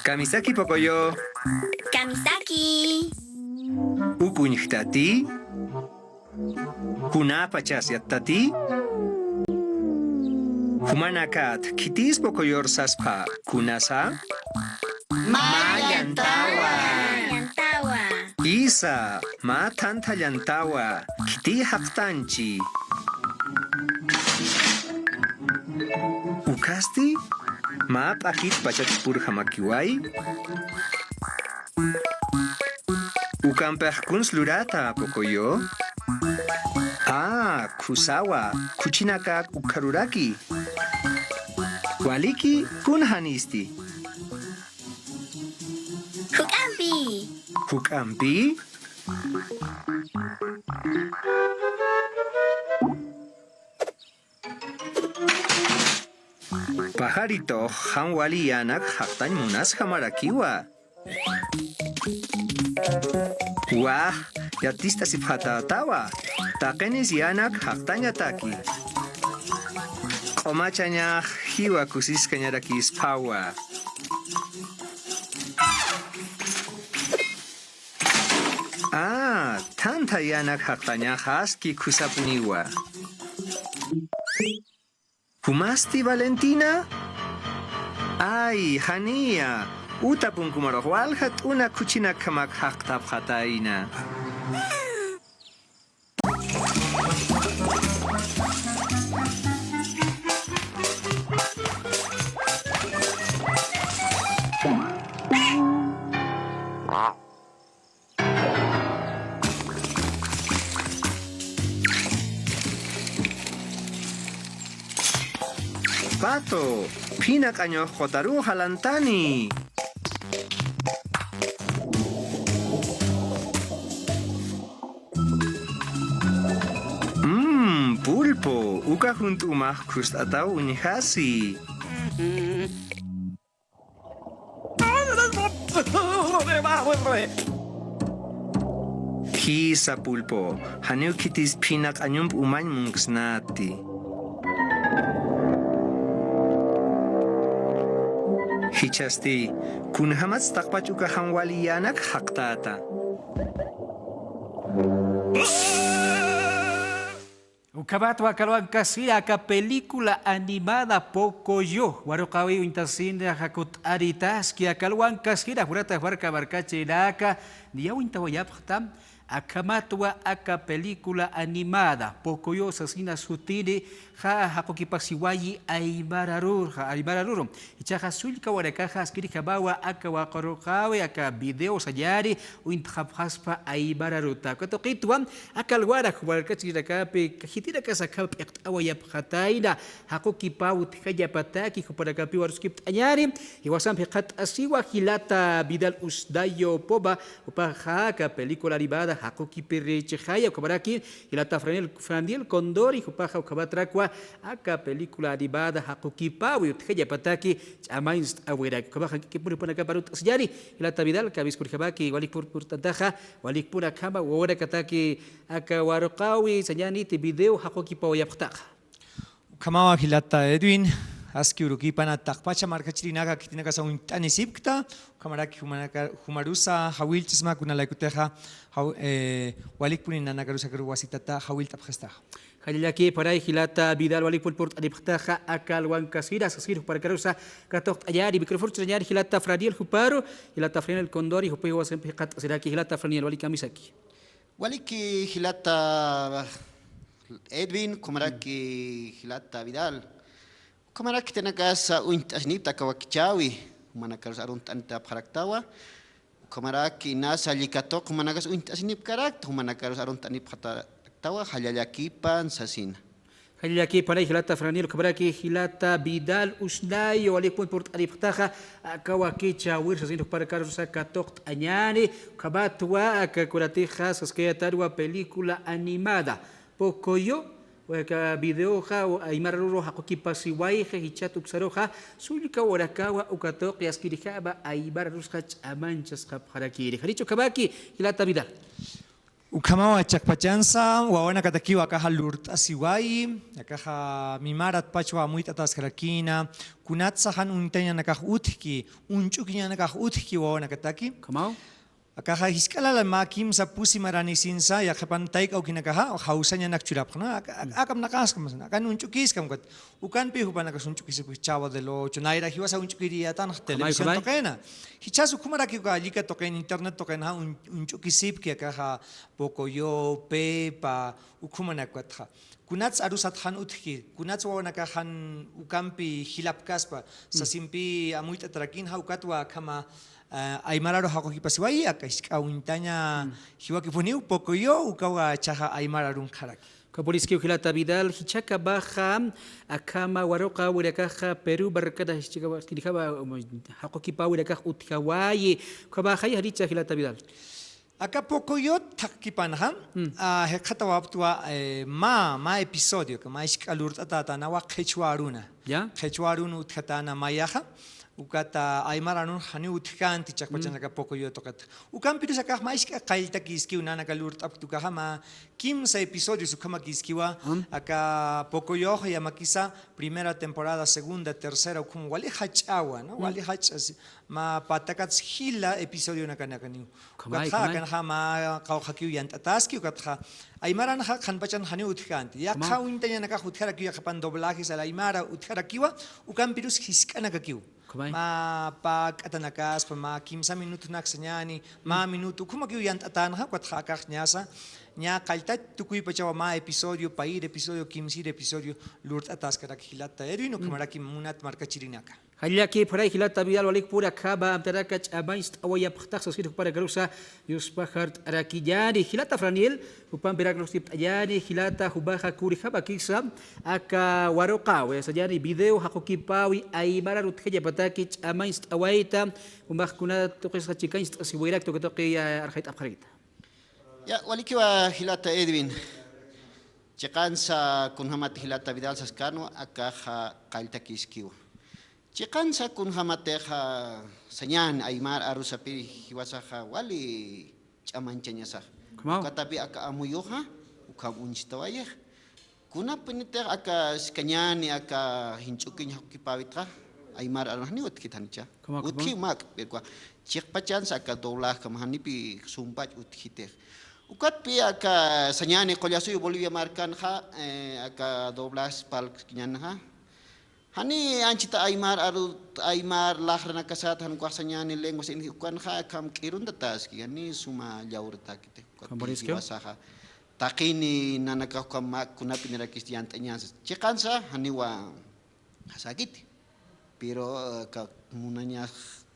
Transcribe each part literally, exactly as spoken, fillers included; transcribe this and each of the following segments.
Kamisaki Pocoyo. Kamisaki. Uk uñjtati. Kunapachas yattati. Jumanakat, khitis Pocoyor saspa, kunasa? Mä llantawa. Llantawa. Isa, mä thantha llantawa, khiti jaqtanchi. Ukasti, mä p'ajit pachat purjamakiway. Ukampix kuns lurata, Pocoyo. A, khusawa, khuchinakak ukharuraki. Waliki, kun janisti. Juk'ampi. Juk'ampi. Pajaritox jan wali yänak jaqtañ munasjamarakiwa. Waj, yatist'asipxatätawa. Taqinis yänak jaqtañataki. Q'umachañax jiwa kusiskañarakisphawa. A, thantha yänak jaqtañax aski khusapuniwa. ¿Jumasti, Valentina? Ay, janiya, uta punkumarux walja t'una khuchinakjamak jaqtapxatayna. Pato, phina q'añux qutaru jalantani. Mmm, Pulpo, uka junt'umax khust'ataw uñjasi. Jisa Pulpo, janiw khitis phina q'añump umañ munksnati. Jichhasti, kunjämatsa taqpach uka jan wali yänak jaqtäta. Ukhamatwa aka alwankasiri aka película animada Pocoyo. Waruqäwi uñtasina jakut'aritaski aka alwankasiri, jurata marka markachirinaka, niya uñtawayapxtam. Akhamatwa aka película animada Pocoyo sasina sutini, ja, jaqukipasiwayi aymara aruru, aymara aruru. Jichhaxa sullka wawanakaxa askirjamawa aka waruqäwi, aka video sañäni uñtxapxaspa aymara aruta. Uka tuqitwa aka alwarak jumanakachirinakapi khitinakasa akham p'iqt'awayapxatayna, jaqukipaw utjañapataki, jupanakapiw aruskipt'añäni. Jiwasamp jikxatasiwa jilata Vidal Usnayo Poma, jupaxa aka película animada jaqukipirichixaya, ukhamaraki jilata Franiel, Franiel Condori, jupaxa ukhamatrakwa aka película animada jaqukipawi utjañapataki ch'amañst'awiraki. Ukhamaxa jank'ipuni jupanakap aruntt'asiñäni, jilata Vidal, kamiskunjamaki, walikpun purt'antaxa, walikpun akhama wawanakataki aka waruqäwi sañäniti video jaqukipawayapxtaxa. Ukhamawa jilata Edwin, aski urukïpana taqpacha markachirinaka khitinakasa uñt'anisipkta, ukhamaraki jumanaka, jumarusa jawillchasma kunalaykutixa, jaw-, eh, walikpuni nanakarusa akar wasitata jawillt'apxistaxa. Jallallakïpanay jilata Vidal, walikpun purt'anipxtaxa aka alwankasiri, sasir jupanakarusa katuqt'añäni, micrófono churañäni jilata Franiel juparu, jilata Franiel Condori, jupax jiwasamp jikxat'asiraki, jilata Franiel, walik kamisaki. Waliki jilata Edwin, ukhamaraki jilata Vidal. Ukhamaraki khitinakasa uñt'asinipkta aka wakichäwi, jumanakarus arunt'anitapxaraktawa. Ukhamaraki inasa jallalla katuq jumanakas uñt'asinipkarakta, jumanakarus arunt'anipxataraktawa, jallallakïpan sasina. Jallallakïpanay jilata Franiel, ukhamaraki jilata Vidal Usnayo, walikpun purt'anipxtaxa aka wakichäwir sasina jupanakarusa katuqt'añäni, ukhamatwa aka kunatixa saskayätanwa película animada Pocoyo, aka videoxa aymara aruru jaqukipasiwayxi, jichhat uksaruxa sullka wawanakawa uka tuqi askirjama aymara arusxa ch'amañchasxapxarakiri. Janicha ukhamaki jilata Vidal. Ukhamawa chiqpachansa, wawanakatakiw akaxa lurt'asiwayi, akaxa mimaratpachwa amuyt'ataskarakïna, kunatsa jan uñtañanakax utjki, uñch'ukiñanakax utjki wawanakataki. Ukhamaw. Akaxa jisk'a lala mä kimsa pusi maranisinsa, yaqhipan tayka awkinakaxa, jawsañanak churapxna, aka-, aka-, akamnaqaskam, akan uñch'ukiskam, ukat, ukanpi jupanakas uñch'ukisipki Chavo del Ocho, nayra jiwasa uñch'ukiriyätanxa televisión tuqina. Jichhas ukhamaraki uka allika tuqin, internet tuqinxa un-, uñch'ukisipki akaxa Pocoyo, Pepa, ukhamanakatxa. Kunats arusat jan utjki, kunats wawanakax jan ukampi jilapkaspa, sasimpi amuyt'atarakïnxa ukatwa akhama, eh, aymar aru jaqukipasiwayi, aka jisk'a uñtaña jiwakipuniw Pocoyo, ukawa jichhaxa aymar arunxaraki. Uka puriskiw jilata Vidal, jichhakamaxa, akhama waruqawinakaxa, Perú markana jichhakawa, jichhakama, um, jaqukipäwinakax utjawayi, ukhamaxay janicha jilata Vidal. Aka Pocoyot thaqkipanxa, ah, jikxatawaptwa, eh, mä, mä episodio, mä jisk'a lurt'atätänawa qhichwa aruna. Ya. Qhichwa aruna utjatäna mayaxa, ukat aymar arun janiw utjkänti chiqpachansa aka Pocoyot tuqit. Ukampirus akax mä jisk'a qalltakïskiw, nanaka lurt'apkta ukaxa mä kimsa episodios ukhamakïskiwa, aka Pocoyox yamakisa, primera temporada, segunda, tercera, ukham wali jach'awa, ¿no? Wali jach'a, si-, mä patakats jila episodionakanakaniw. Ukatxa akanxa mä qawqhakiw yant'ataski, ukatxa aymaranxa qhanpachan janiw utjkänti. Yaqha uñtañanakax utjarakiw, yaqhipan doblajes al aymara utjarakiwa, ukampirus jisk'anakakiw. Mä pak'atanakaspa, mä kimsa minutonak sañäni, mä minuto, ukhamakiw yant'atänxa, ukatxa akax ñasa, ña qalltat tukuypachawa mä episodio, payïr episodio, kimsïr episodio, lurt'ataskaraki jilata Edwin, ukhamaraki munat markachirinaka. Jallakipxaray jilata Vidal, walikpura akhama amtanaka ch'amañcht'awayapxtax sasin jupanakarusa, yuspajart'arakiñäni, jilata Franiel, jupampirakirusa tipt'añäni, jilata jumaxa kunjamakisa, aka waruqawi, sañäni video jaqukipäwi aymar aru utjañapataki ch'amañcht'awayta, jumax kuna tuqisxa chikañcht'asiwirakta, uka tuqi, eh, arxayt'apxarakta. Ya, walikiwa jilata Edwin. Chiqansa kunjamati jilata Vidal saskänwa, akaxa qalltakïskiwa. Chiqansa kunjamatixa sañäni aymar arusapï jiwasaxa wali ch'amañchañasax. Ukatapï aka amuyuxa, ukham uñstawayix. Kunapinitix aka skañäni, aka jinch'ukiñ jaqukipäwitxa, aymar arunxa janiw utjkit janicha. Utji mak, pero chiqpachansa aka doblaje kama janipï sumpach utjkitix. Ukatpï aka sañäni Qullasuyu Bolivia markanxa, eh, aka doblaje parlkiñänxa. Jani anchita aymar aru, aymar laxranakasat, jan ukax sañäni lenguas indígenas, ukanxa akham k'iruntataski, jani suma llawratäkiti. Ukatpï jiwasaxa taqini nanakax ukham mak kunapinirakis yant'añänsa. Chiqansa, janiwa jasäkiti. Pero, eh, aka munañax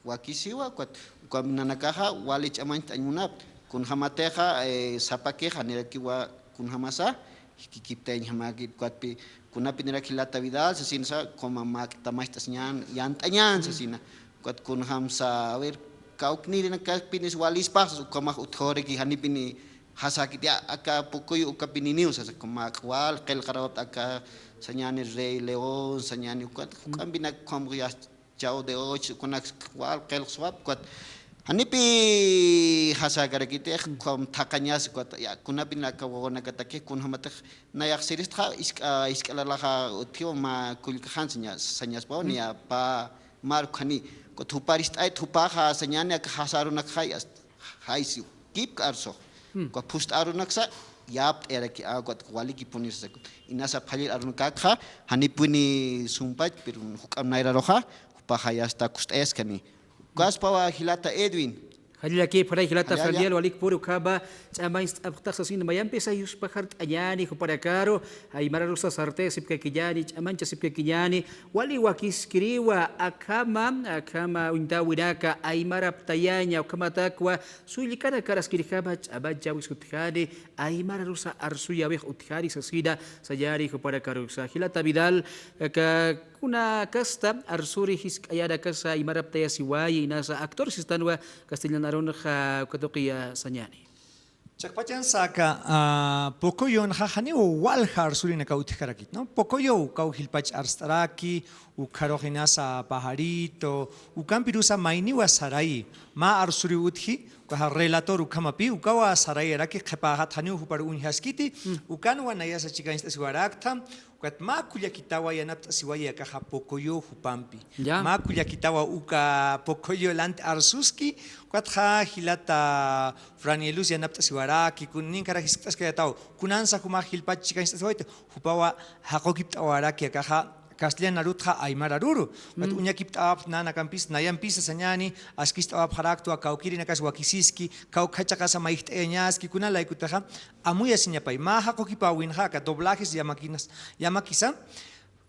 wakisiwa, ukat, ukham nanakaxa wali ch'amañcht'añ munapxta. Kunjamatixa, eh, sapakixa, janirakiwa kunjamasa, jikikiptayañjamäkit, ukatpï, kunapinirak jilata Vidal sasinsa, ukhama mak tamacht'asiñän, yant'añän sasina. Ukat kunjamsa, a ver, kawknirinakapinis walispax, ukhamax utjawayaraki, janipini jasäkiti, a-, aka Pocoyo ukapininiw sasa, ukhama wal qillqarawapxta aka sañäni Rey León, sañäni ukat, juk'ampinak ukham ya Chavo de Ocho, ukanak wal qillqswap, ukat. Janipï jasäkarakitix, ukham thaqañas, ukat, ya, kunapin aka wawanakatakix, kunjamatix, nayax siristxa, jisk'a, jisk'a lalaxa utjiwa mä kullkaxan saña-, sañaspawa, niya pä marku jani. Ukat juparist'ayt, jupaxa sañäni aka jasa arunakxay, ast-, jaysiw, kipk arsux. Ukat phust'a arunaksa, yapt'ayaraki, a, ukat walikipunir sasa. Inasa phallil arunakakxa, janipuni sumpach, pero juk'am nayraruxa, jupaxa ya está kust'ayaskani. Ukaspawa jilata Edwin. Jallakipxaray jilata Franiel, walikpura ukhama ch'amañcht'apxtax sasin mayampisa yuspajart'añäni jupanakaru, aymar arusa sartayasipkakiñäni, ch'amañchasipkakiñäni, wali wakiskiriwa, akhama, akhama uñtäwinaka, aymaraptayaña, ukhamatakwa, sullkanakaraskirjama, ch'amañchäwis utjani, aymar arusa arsuyäwix utjani sasina, sañäni jupanakarusa. Jilata Vidal, aka Kuna kasta arsuri jisk'ayanakasa aymaraptayasiwayi, inasa actor sistanwa castellan arunxa uka tuqiya sañäni. Chiqpachansa aka, ah, Pocoyonxa janiw walja arsurinakaw utjkarakit, ¿no? Pocoyo ukaw jilpach arst'araki, ukharux inasa pajarito, ukampirusa mayniwa sarayi, mä arsuriw utji, Ukaxa relator ukhamapi, ukawa sarayaraki qhipäxat janiw jupar uñjaskiti, ukanwa nayasa chikañcht'asiwaraktha, ukat mä kullakitawa yanapt'asiwayi akaxa Pocoyo jupampi. Ya. Mä kullakitawa uka Pocoyo lanti arsuski, ukatxa jilata Franielus yanapt'asiwaraki, kun ninkara jiskt'askayataw, kunansa jumax jilpach chikañcht'asiwayta, jupawa jaqukipt'awaraki akaxa, castellan arutxa aymar aruru. Ukat uñakipt'awapxta nanakampis, nayampisa sañani, askicht'awapxaraktwa, kawkïrinakas wakisiski, kawkhachaqasa mayjt'ayañaski, kuna laykutixa, amuyasiñapay. Mä jaqukipäwinxa aka doblajes yamakinas, yamakisa,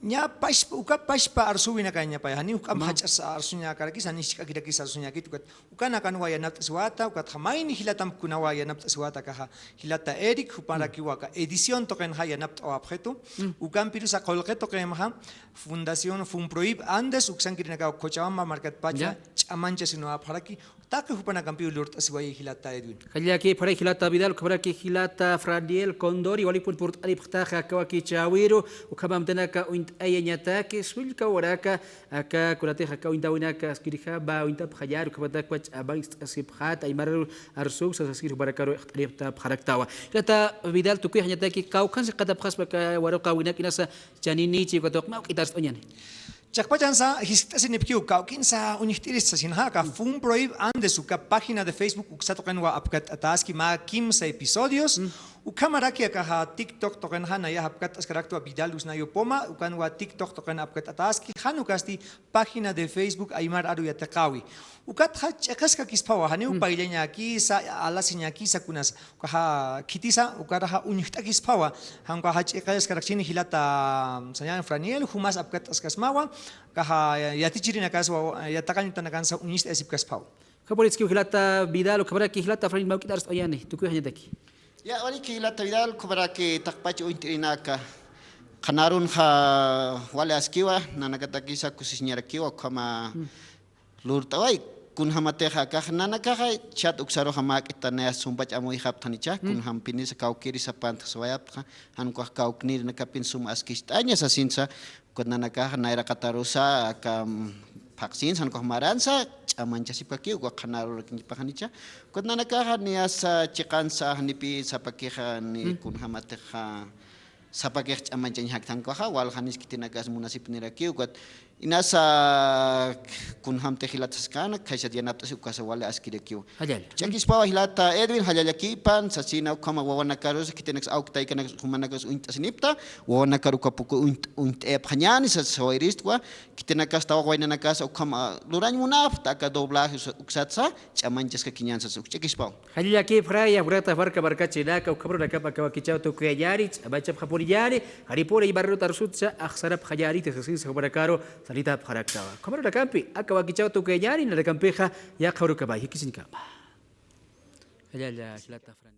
ña pachpa, uka pachpa arsuwinakañapay, janiw juk'amp jach'as arsuñakarakis, janiw jisk'akirakis arsuñakit, ukat Ukanakanwa yanapt'asiwata, ukatxa mayni jilatamp kunawa yanapt'asiwata akaxa, jilata Eric, juparakiwa aka edición tuqinxa yanapt'awapxitu, ukampirusa qullqi tuqinxa, Fundación Funproib Andes, uksankirinakaw Cochabamba markatpacha, ch'amanchasinwapxaraki, taqi jupanakampiw lurt'asiwayi jilata Edwin. Jallakipxaray jilata Vidal, ukhamaraki jilata Franiel Condori, walipun purt'anipxtaxa aka wakichäwiru, ukhamamtanaka uñt'ayañataki, sullkawaraka, aka kunatix aka uñtawinaka askirjama uñtapxañäni, ukhamatakwa ch'amanchasipxät, aymar arsuw sasaskir jumarakaru ixt'anipxtapxaraktawa. Jilata Vidal, tukuyxañataki, kawkhansa qatapxaspa aka waruqäwinak inasa chaninichi, ukat mä juk'it arst'añäni. Chiqpachansa jiskt'asinipkiw, kawkinsa uñjt'irista sasinxa, aka Funproib Andes uka página de Facebook uksa tuqinwa apkatt'ataski mä kimsa episodios, ukhamaraki akaxa TikTok tuqinxa nayax apkatt'askaraktwa Vidal Usnayo Poma, ukanwa TikTok tuqin apkatt'ataski, jan ukasti página de Facebook Aymar Aru Yatiqäwi. Ukatxa ch'iqiskakispawa, janiw payllañakisa, alasiñakisa kunas, ukaxa khitisa, ukaraxa uñjt'akispawa, jan ukaxa ch'iqiskarakchini jilata sañäni Franiel, jumas apkatt'askasmawa, ukaxa yatichirinakaswa, yatiqañ utanakansa uñist'ayasipkaspawa. Ukhamaraki jilata Vidal, ukhamaraki jilata Franiel, mä juk'it arst'añäni, tukuyxañataki. Ya, waliki jilata Vidal, ukhamaraki taqpach uñt'irinaka. Qhanarunxa wali askiwa, nanakatakisa kusisiñarakiwa, ukhama lurt'away, kunjamatixa akax nanakaxa chat uksaruxa mäk'ita nayas sumpach amuyxapxanicha, kunjampinisa kawkïri sapantxa sawayapxta, jan ukax kawknïrinakapin sum askicht'aña sasinsa, ukat nanakaxa nayraqatarusa aka, mm, phaqsinsa, jan ukax maransa, ch'amanchasipkakiw, ukax qhanarurakiñapaxanicha, ukat nanakaxa niyasa chiqansa, janipi sapakixa, ni kunjamatixa, sapakix ch'amanchañ jaktankaxa, waljanis khitinakas munasipnirakiw, ukat inasa kunjamtix jilat saskäna, khaysat yanapt'asi ukasa wali askirakiw. Jallalla. Ch'akispawa jilata Edwin, jallallakipan, sasina ukhama wawanakarusa, khitinakas awk taykanak jumanakas uñt'asinipta, wawanakar uka puku uñt-, uñt'ayapxañäni, sas sawayristwa, khitinakas tawaq waynanakas ukhama lurañ munapxta, aka doblaje usa-, uksatsa, ch'amanchaskakiñän sas ukch'akispaw. Jallallakipxaraya, jurata marka markachirinaka, ukhamarunakap aka wakichäw tukuyañäni, ch'amanchapxapuniñäni, janipuni aymar arut arsutsa, axsarapxañäniti sasinsa jumanakaru salitapxaraktawa. Ukhamarunakampi, aka wakichäw tukuyañäni, nanakampixa, yaqha urukamay, jikisiñkama. Jallalla, jilata Fran.